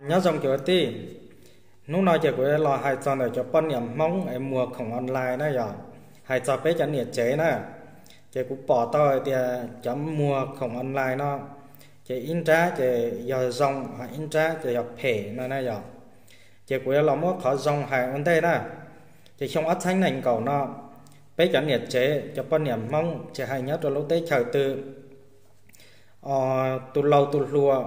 Nyob zoo cov kwv tij, hnub no ces kuv los hais txog ntawm cov poj niam Hmoob es muag khoom online na yom, hais txog peb cov niam tsev na. Ces kuv pom tau hais tias cov muag khoom online no, ces ib nrab ces yog zoo, ho ib nrab ces yog phem no na yom. Ces kuv yuav los muab qhov zoo hais ua ntej na. Ces xyoo ob txhiab nees nkaum no, peb cov niam tsev, cov poj niam Hmoob tsis hais nyob rau lub teb chaws twg, tus laus tus hluas,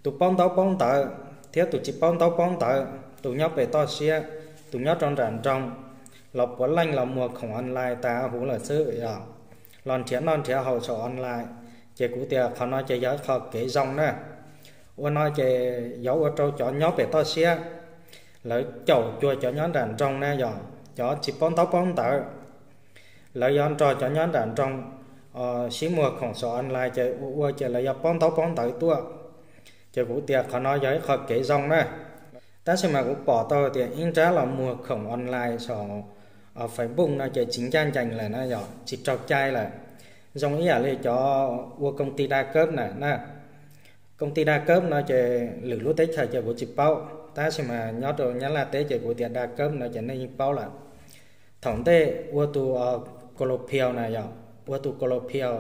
tus paub ntaub paub ntawv thiab tus tsis paub ntaub paub ntawv, tus nyob pem toj siab, tus nyob rau nram nroog, los puav leej los muag khoom online tas huv lawm xwb yom, los nrhiav noj nrhiav haus saum online. Ces kuv tias qhov no ces yog ib qho kev zoo na. Ua no ces yuav ua rau cov nyob pem toj siab, lawv caum cuag cov nyob nram nroog na yom, cov tsis paub ntaub paub ntawv, lawv yuav nrog cov nyob nram nroog sib muag khoom saum online ces ua ua ces lawv yuav paub ntaub paub ntawv tuaj. Ces kuv tias qhov no yog ib qho kev zoo na. Tab sis mas kuv pom tau tias ib nrab los muag khoom online saum Facebook no ces tsis ncaj ncees lawm na yom, tsis raug cai lawm. Zoo ib yam li cov ua koob tij daj kawb na na. Koob tij daj kawb no ces lwm lub teb chaws ces kuv tsis paub, tab sis mas nyob rau Nyab Laj teb ces kuv tias daj kawb no ces nej yeej paub lawm. Thaum ntej ua tus Colophial na yom, ua tus Colophial,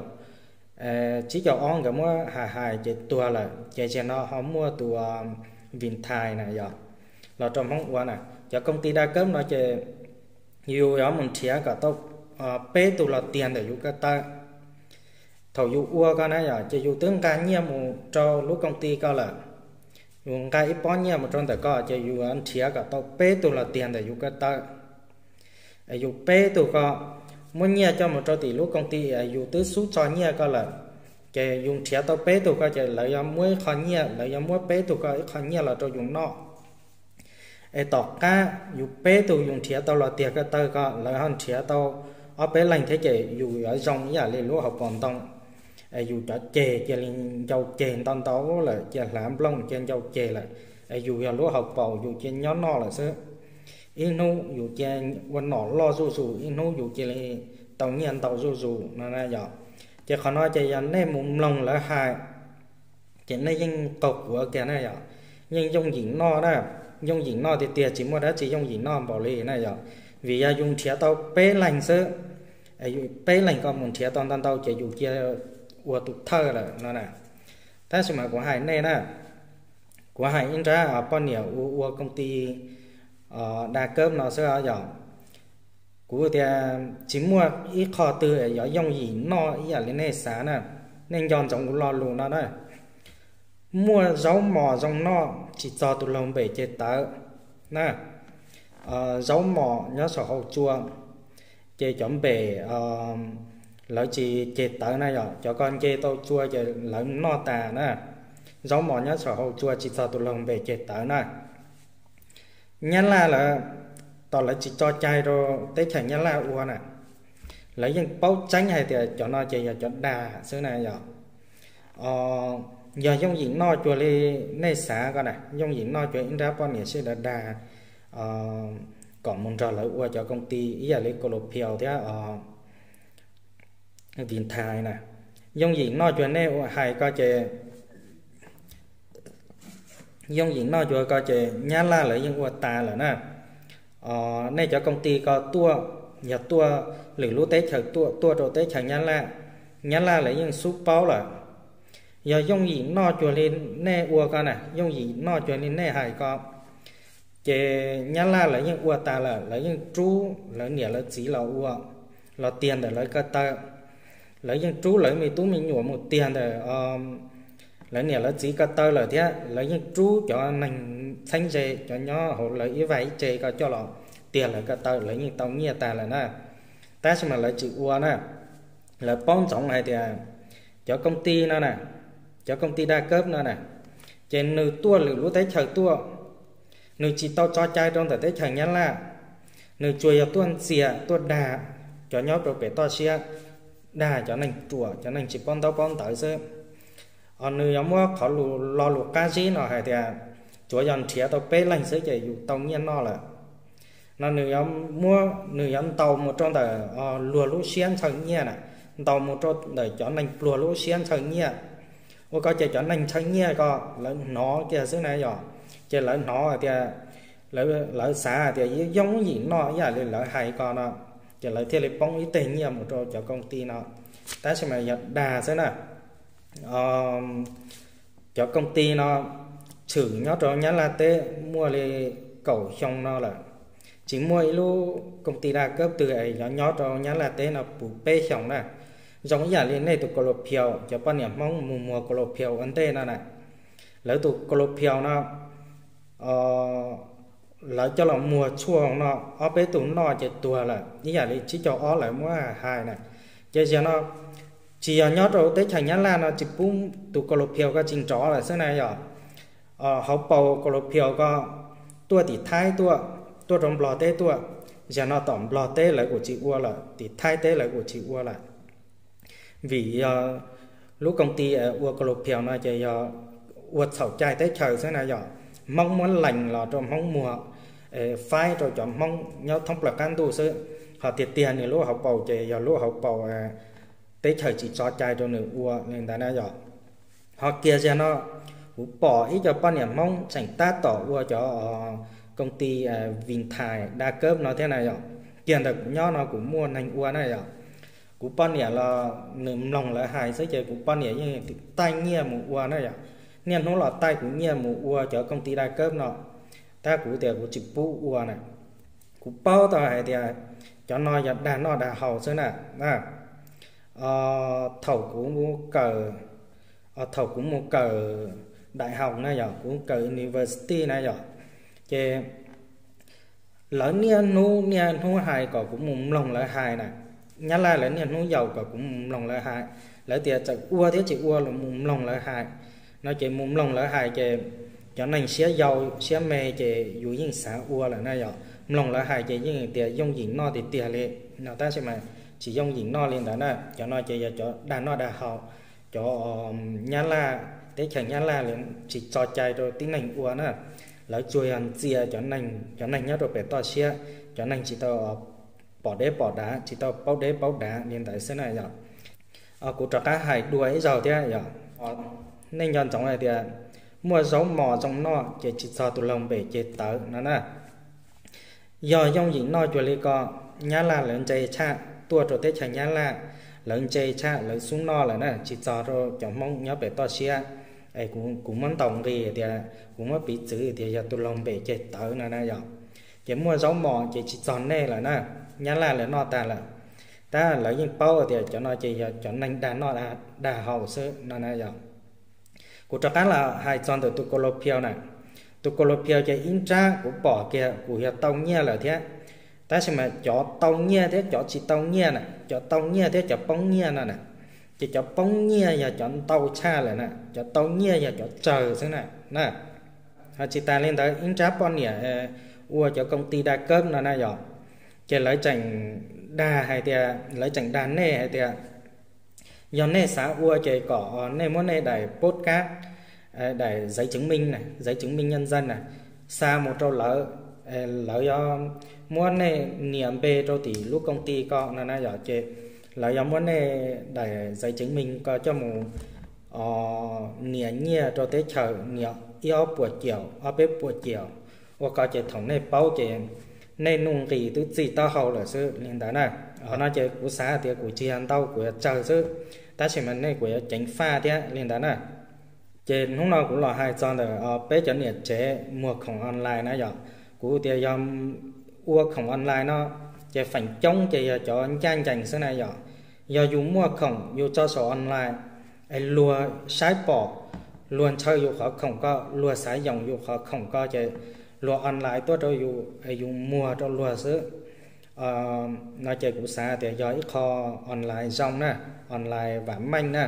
tsib caug ob nkawd muab hais hais ces tuag lawm, ces zaum no ho muaj tus Vintai na yom, los rau Hmoob ua na. Cov koob tij daj kawb no ces yus yuav mus nrhiav kom tau peb tug los tiag ntawm yus ko taw. Thaum yus ua ko na yom, ces yus twb nqa nyiaj mus rau lub koob tij ko lawm, yus nqa ib pob nyiaj mus rau ntawm ko ces yus yuav nrhiav kom tau peb tug los tiag ntawm yus ko taw. Es yus peb tug ko muab nyiaj coj mus rau tim lub koob tij es yus twb xub tso nyiaj ko lawm, ces yus nrhiav tau peb tug ko ces lawv yuav muab ib qho nyiaj, lawv yuav muab peb tug ko ib qho nyiaj los rau yus noj. Es tom qab yus peb tug yus nrhiav tau los tiag ko taw ko, lawv ho nrhiav tau ob peb leeg thiab ces yus yuav zoo ib yam li lub hauv paus ntoo. Es yus cov ceg cia li ncau ceg ntau ntau lawm, cia hlav nplooj cia ncau ceg lawm. Es yus yog lub hauv paus yus cia nyob noj lawm xwb. Ib hnub yus cia ua nom loj zuj zus, ib hnub yus cia li tau nyiaj ntau zuj zus no na yom. Ces qhov no ces yog nej mus mloog lawv hais, ces nej yeej qaug kuav kiag na yom, yeej yooj yim noj na. Yooj yim noj tiag tiag, tsis muaj dab tsi yooj yim noj npaum li na yom. Vim yog yus nrhiav tau peb leeg xwb, peb leeg ko mus nrhiav tau ntau ntau ces yus cia ua tus thawj lawm no na. Tab sis mas kuv hais nej na, kuv hais ib nrab poj niam ua ua koob tij daj kawb no xwb yom. Kuv tias tsis muaj ib qho twg yuav yooj yim noj ib yam li nej xav na. Nej nco ntsoov kuv lo lus no na. Muaj zaub mos zoo noj tsis txog tus laug npem ceg tawv na. Zaub mos nyob saum hauv tsua, ces cov npem lawv tsis ceg tawv na yom, cov ko nce tau tsua ces lawv noj tas na. Zaub mos nyob saum hauv tsua tsis txog tus laug npem ceg tawv na. Nyab Laj lawv, tom lawv tsis tso cai rau teb chaws Nyab Laj ua na, lawv yeej paub tseeb hais tias cov no ces yog cov dag xwb na yom. Yog yooj yim noj cuag li nej xav ko na, yooj yim noj cuag ib nrab poj niam sib dag dag kom mus nrog lawv ua cov koob tij ib yam li Colophial thiab Vintai na. Yooj yim noj cuag nej ua hais ko ces, yooj yim noj cuag ko ces Nyab Laj lawv yeej ua tas lawm na. Nej cov koob tij ko tuaj, yog tuaj lwm lub teb chaws tuaj, tuaj rau teb chaws Nyab Laj, Nyab Laj lawv yeej xub paub lawm. Yog yooj yim noj cuag li nej ua ko na, yooj yim noj cuag li nej hais ko, ces Nyab Laj lawv yeej ua tas lawm, lawv yeej rub lawv niam lawv txiv los ua, los tiag ntawm lawv ko taw. Lawv yeej rub lawv me tub me nyuam mus tiag ntawm lawv niam lawv txiv ko taw lawm thiab lawv yeej rub cov neeg txheeb ze, cov nyob hauv lawv ib vaj ib tse ko coj los tiag lawv ko taw, lawv yeej tau nyiaj tas lawm na. Tab sis mas lawv tsis ua na. Lawv paub ntsoov hais tias cov koob tij no na, cov koob tij daj kawb no na, ces nws tuaj lwm lub teb chaws tuaj, nws tsis tau tso cai rau ntawm teb chaws Nyab Laj, nws tsuas yog tuaj ntxias tuaj dag cov nyob rau pem toj siab, dag cov neeg ruam, cov neeg tsis paub ntaub paub ntawv xwb. Nws yuav muab qhov lus, lo lus qab zib no hais tias tsuav yog nrhiav tau peb leeg xwb ces yus tau nyiaj noj lawm. No nws yuav muab, nws yuav ntaus mus rau ntawm luag lub siab ntshaw nyiaj na, ntaus mus rau ntawm cov neeg pluag lub siab ntshaw nyiaj. Ua ko ces cov neeg ntshaw nyiaj ko lawv hnov kiag xwb na yom, Ces lawv hnov tias, lawv xav tias yooj yim noj ib yam li lawv hais ko no, ces lawv thiaj li poob ib teg nyiaj mus rau cov koom ti no. Tab sis mas yog dag xwb na. Cov koom ti no tshwm nyob rau Nyab Laj teb muaj li kaum xyoo no lawm, tsis muaj ib lub koom ti dag kab twg es yog nyob rau Nyab Laj teb no puv peb xyoos na. Zoo ib yam li nej tus kolo phiau, cov poj niam Hmoob mus muag kolo phiau ua ntej no na, lawv tus kolo phiau no lawv coj los muag tshuaj no, ob peb tug noj ces tuag lawm, ib yam li tsib caug ob lawv muab hais na. Ces zaum no tsis yog nyob rau teb chaws Nyab Laj no tsis pub tus kolo phiau ko tsis nrov lawm xwb na yom. Hauv paus kolo phiau ko tuaj tim Thaib tuaj, tuaj rau Nplog teb tuaj, zaum no tom Nplog teb lawv kuj tsis ua lawm, tim Thaib teb lawv kuj tsis ua lawm. Vim yog lub koom ti ua kolo phiau no ces yog ua txhaum cai teb chaws xwb na yom. Hmoob muab lees los rau Hmoob muag, faib rau cov Hmoob nyob thoob plaws qab ntuj xwb. Ho tiag tiag nws lub hauv paus ces yog lub hauv paus teb chaws tsis tso cai rau nws ua li ntawd na yom. Ho kiag zaum no kuv pom ib co poj niam Hmoob tseem tab tom ua cov koom ti Vim Thais dag kab no thiab na yom. Kiag ntawm kuv nyob no kuv muaj neeg ua na yom. Kuv poj niam los nws mloog lawv hais xwb ces kuv poj niam yeej taij nyiaj mus ua na yom. Niaj hnub los taij kuv nyiaj mus ua cov koom ti dag kab no, tab kuv tias kuv tsis pub ua na. Kuv paub tau hais tias cov no yog dag noj dag haus xwb na. Thaum kuv kawm, thaum kuv mus kawm đại học na yom, kuv kawm university na yom, ces lawv niaj hnub niaj hnub hais kom kuv mus mloog lawv hais na. Nyab Laj lawv niaj hnub yaum kom kuv mus mloog lawv hais. Lawv tias txawm ua thiab tsis ua los mus mloog lawv hais no ces mus mloog lawv hais ces cov neeg siab yau siab me ces yus yeej xav ua lawm na yom. Mloog lawv hais ces yeej tias yooj yim noj tiag tiag li no, tab sis mas tsis yooj yim noj li ntawd na. Cov no ces yog cov dag noj dag haus, cov Nyab Laj, teb chaws Nyab Laj lawv tsis tso cai rau tib neeg ua na. Lawv tsuas yog ntxias cov neeg, cov neeg nyob rau pem toj siab, cov neeg tsis tau pom deb pom dav, tsis tau paub deb paub dav li ntawd xwb na yom. Kuv rov qab hais dua ib zaug thiab yom. Nej nco ntsoov hais tias muaj zaub mos zoo noj ces tsis txog tus laug npem ceg tawv no na. Yog yooj yim noj cuag li ko, Nyab Laj lawv ntse tshaj, tuaj rau teb chaws Nyab Laj lawv ntse tshaj, lawv xub noj lawm na, tsis txog rau cov Hmoob nyob pem toj siab. Es kuv muab ntaus nqi tias, kuv muab piv txwv tias yog tus laug npem ceg tawv no na yom. Ces muaj zaub mos ces tsis txog nej lawm na. Nyab Laj lawv noj tag lawm, tab lawv yeej paub tias cov no ces yog cov neeg dag noj dag haus xwb no na yom. Kuv rov qab los hais txog ntawm tus kolo phiau na. Tus kolo phiau ces ib nrab kuv pom kiag kuv yog tau nyiaj lawm thiab. Tab sis mas cov tau nyiaj thiab cov tsis tau nyiaj na, cov tau nyiaj thiab cov poob nyiaj no na, ces cov poob nyiaj yog cov ntau tshaj lawm na, cov tau nyiaj yog cov tsawg xwb na. Ho tsis tas li ntawd ib nrab poj niam ua cov koom ti dag kab no na yom, ces lawv tseem dag hais tias, lawv tseem dag nej hais tias yog nej xav ua ces kom nej muab nej daim pob kab, daim giấy chứng minh na, giấy chứng minh nhân dân na, xa mus rau lawv, lawv yuav muab nej nias npe rau tim lub koom ti ko no na yom. Ces lawv yuav muab nej daim giấy chứng minh ko coj mus nias nyiaj rau teb chaws, nias ib ob puas ciam, ob peb puas ciam. Ua ko ces thaum nej paub ces nej nuj nqis twb txij taub hau lawm xwb li ntawd na. Qhov no ces kuv xav tias kuv tsis yog ntau, kuv yuav tsawg xwb, tab sis mas nej kuv yuav ceev faj thiab li ntawd na. Ces hnub no kuv los hais txog ntawm peb cov niam tsev muag khoom online na yom. Kuv tias yog ua khoom online no ces feem coob ces yog cov ncaj ncees xwb na yom. Yog yus muaj khoom yus tso saum online, es luag saib pom, luag ntshaw yus qhov khoom ko, luag xav yoom yus qhov khoom ko ces luag online tuaj rau yus, yus muag rau luag xwb. No ces kuv xav tias yog ib qho online zoo na, online vam meej na.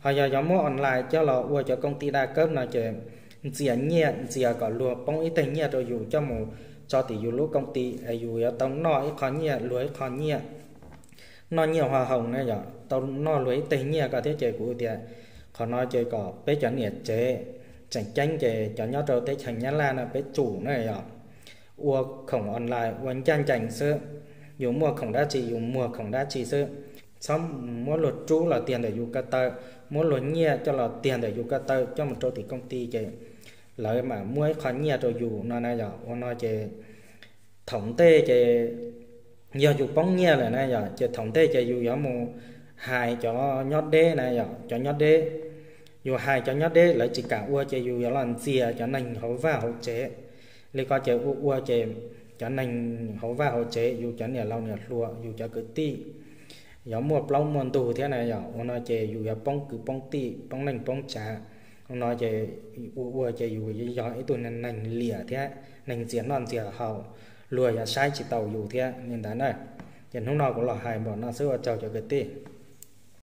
Ho yog yog muab online coj los ua cov koom ti dag kab no ces ntxias nyiaj, ntxias kom luag poob ib teg nyiaj rau yus coj mus tso tim yus lub koom ti, yus yuav tau noj ib qho nyiaj luag ib qho nyiaj, noj nyiaj hoa hồng na yom, tau noj luag ib teg nyiaj ko thiab. Ces kuv tias qhov no ces kom peb cov niam tsev tseem ceeb ces cov nyob rau teb chaws Nyab Laj no peb tsum na yom, ua khoom online ua ncaj ncees xwb. Yus muaj khoom dab tsi yus muag khoom dab tsi xwb, txhob muab luag rub los tiag ntawm yus ko taw, muab luag nyiaj coj los tiag ntawm yus ko taw coj mus rau tim koom ti ces lawv mam muab ib qho nyiaj rau yus no na yom. Ua no ces thaum ntej ces yog yus poob nyiaj lawm na yom, ces thaum ntej ces yus yuav mus hais cov nyob deb na yom, cov nyob deb. Yus hais cov nyob deb lawv tsis kam ua ces yus yuav los ntxias cov neeg hauv vaj hauv tsev. Li ko ces ua ua ces cov neeg hauv vaj hauv tsev, yus cov niam laus niam hluas, yus cov kwv tij yuav muaj plaub muaj ntug thiab na yom. Ua no ces yus yuav poob kwv poob tij, poob neej poob tsav. Ua no ces ua ua ces yus yog ib tug neeg liam thiab neeg ntxias noj ntxias haus, luag yuav saib tsis taus yus thiab li ntawd na. Ces hnub no kuv los hais npaum no xwb, ua tsaug cov kwv tij.